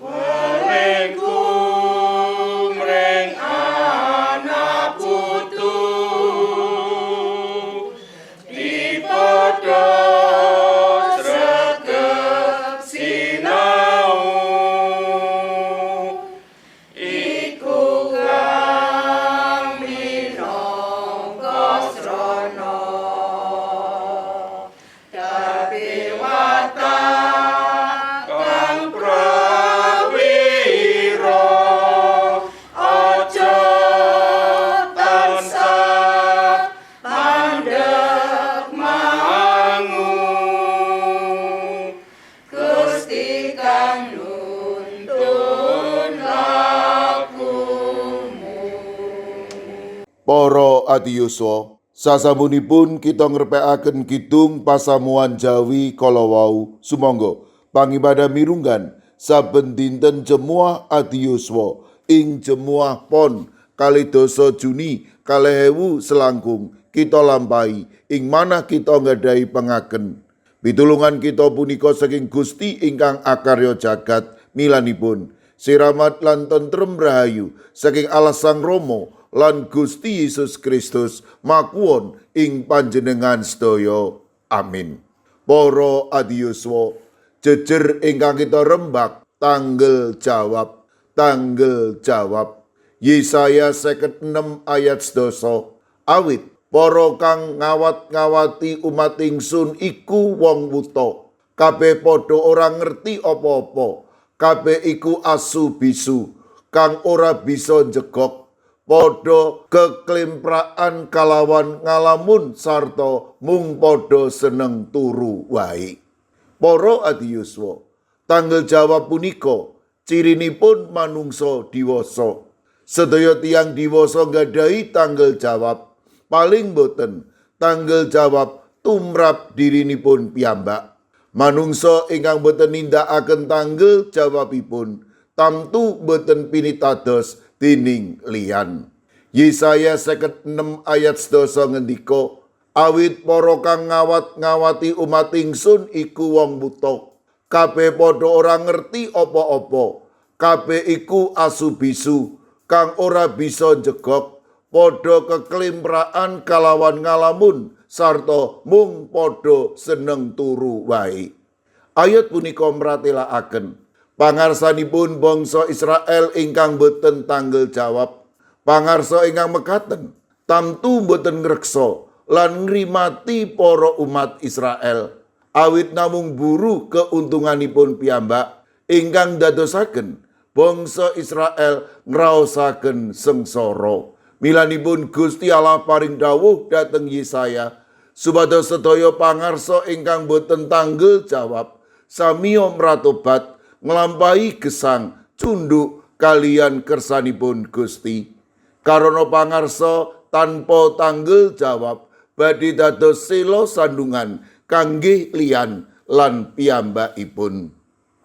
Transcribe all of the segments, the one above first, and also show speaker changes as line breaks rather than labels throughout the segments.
Welingku mring anak putu Dipadha sregep sinau Iku kang minangka srana Dadi watak kang prawira Aja tansah mandeg mangu Gusti kang nuntun lakumu.
Para adiyuswa, sasampunipun kita ngrepekaken kidung pasamuan Jawi kala wau, sumangga pangibadah mirunggan saben dinten Jemuah Adiyuswa ing Jemuah Pon 22 Juni 2000 selangkung kita lampahi ing manah kita nggadahi pengaken. Pitulungan kita punika saking Gusti ingkang akarya jagat. Milanipun siramat lan tentrem rahayu saking Allah Sang Rama lan Gusti Yesus Kristus makuwon ing panjenengan sedaya. Amin. Para adiyuswa, jejer ingkang kita rembak tanggel jawab, tanggel jawab. Yesaya 56 ayat 10. Awit para kang ngawat-ngawati umat ingsun iku wong wuta. Kabeh padha ora ngerti apa-apa. Kabeh iku asu bisu kang ora bisa njegok. Padha keklimprakan kalawan ngalamun sarta mung padha seneng turu wae. Para adiyuswa, tanggel jawab punika cirinipun manungsa diwasa. Sedaya tiyang diwasa nggadahi tanggel jawab. Paling boten tanggel jawab tumrap dirinipun piyambak. Manungsa ingkang boten nindakaken tanggel jawabipun tamtu boten pinitados dening liyan. Yesaya 56 ayat 10 ngendika, awit para kang ngawat-ngawati umat ingsun iku wong buta. Kabeh padha ora ngerti apa-apa. Kabeh iku asu bisu kang ora bisa njegok, padha keklimprakan kalawan ngalamun sarta mung padha seneng turu wae. Ayat punika mratelakaken pangarsanipun bangsa Israel ingkang boten tanggel jawab. Pangarsa ingkang mekaten tamtu boten ngreksa lan ngrimati para umat Israel. Awit namung buru keuntunganipun piyambak ingkang dadosaken bangsa Israel ngraosaken sengsara. Milanipun Gusti Allah paring dawuh dhateng Yesaya supados sedaya pangarsa ingkang boten tanggel jawab samiya mratobat nglampahi gesang cunduk kaliyan kersanipun Gusti. Karana pangarsa tanpa tanggel jawab badhe dados sela sandungan kangge liyan lan piyambakipun.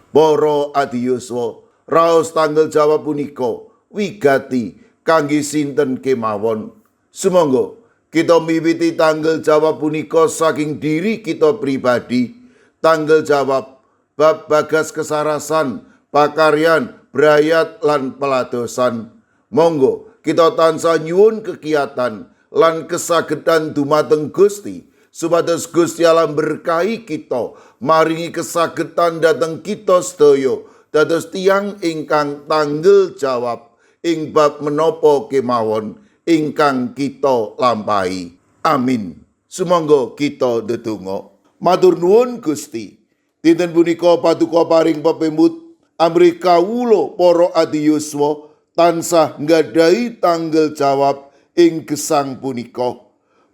Para adiyuswa, raos tanggel jawab punika wigati kangge sinten kemawon. Sumangga kita miwiti tanggel jawab punika saking diri kita pribadi. Tanggel jawab bab bagas kesarasan, pakaryan, brayat lan peladosan. Monggo kita tansah nyuwun kekiatan lan kesagedan dumateng Gusti supados Gusti Allah berkahi kita, maringi kesagedan dhateng kita sedaya dados tiyang ingkang tanggel jawab ing bab menapa kemawon ingkang kita lampahi. Amin. Sumangga kita ndedonga. Matur nuwun, Gusti. Dinten punika paduka paring pepemut amrih kawula para adiyuswa tansah nggadahi tanggel jawab ing gesang punika.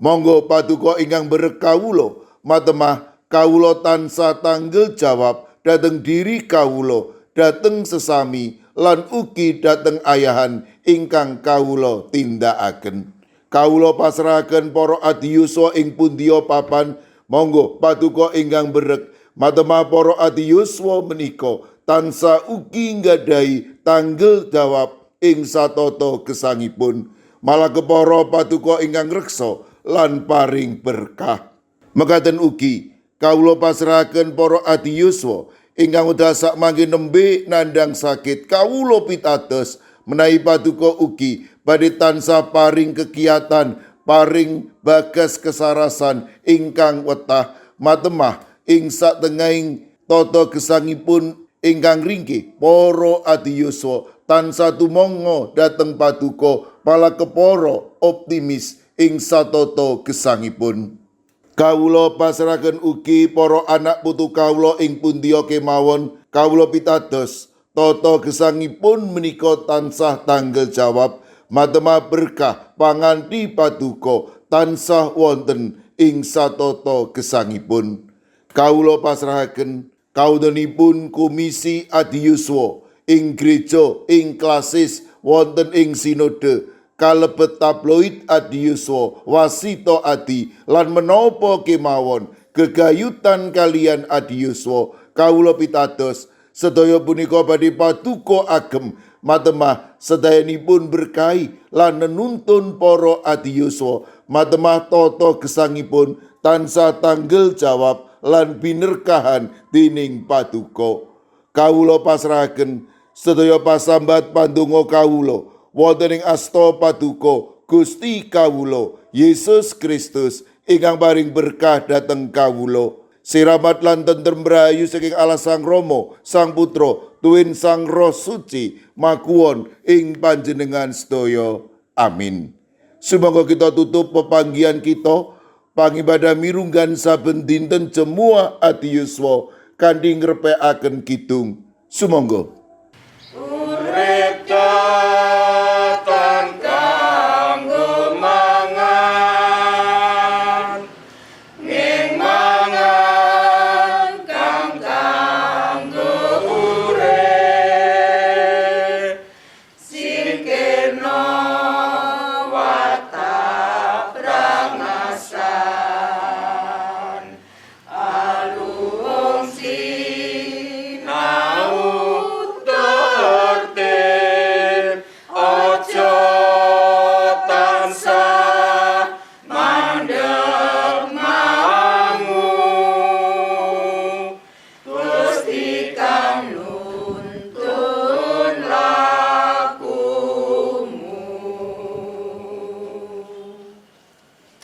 Monggo paduka ingkang berek kawula matemah kawula tansah tanggel jawab dhateng diri kawula, dhateng sesami lan ugi dhateng ayahan ingkang kawula tindakaken. Kawula pasrahaken para adiyuswa ing pundiya papan. Monggo paduka ingkang berek matemah para adiyuswa menika tansah ugi nggadahi tanggel jawab ing satata gesangipun. Malah kepara paduka ingkang reksa lan paring berkah. Mekaten ugi kawula pasrahaken para adiyuswa. Ingkang wekdal sakmangke nembe nandhang sakit, kawula pitados menawi paduka ugi badhe tansah paring kegiatan, paring bagas kesarasan ingkang wetah matemah ing satengahing tata gesangipun ingkang ringkih. Para adiyuswa tansah tumangga dhateng paduka palakepara optimis ing satata gesangipun. Kawula pasrahaken ugi para anak putu kawula ing pundiya kemawon. Kawula pitados tata gesangipun menika tansah tanggel jawab matemah berkah panganti paduka tansah wonten ing satata gesangipun. Kawula pasrahaken kawontenipun komisi adiyuswa ing gereja, ing klasis, wonten ing sinode, kalebet tabloid adiyuswa, wasita adi, lan menapa kemawon gegayutan kalian adiyuswa. Kawula pitados sedaya punika badhe paduka agem matemah sedayanipun berkahi lan nenuntun para adiyuswa matemah tata gesangipun tansah tanggel jawab lan binerkahan dening paduka. Kawula pasrahaken sedaya pasambat pandonga kawula wonten ing asta paduka Gusti kawula Yesus Kristus ingkang paring berkah dhateng kawula. Siramat lan tentrem rahayu saking Allah Sang Rama, Sang Putra, tuwin Sang Roh Suci makuwon ing panjenengan sedaya. Amin. Sumangga kita tutup pepanggihan kita pangibadah mirunggan saben dinten Jemuah Adiyuswa kanthi ngrepekaken kidung. Sumangga.
Urip datang kanggo mangan, ning mangan kang kanggo urip, sing kena watak prangasan alung sinau tertib, aja tansah mandek mangu. Gusti.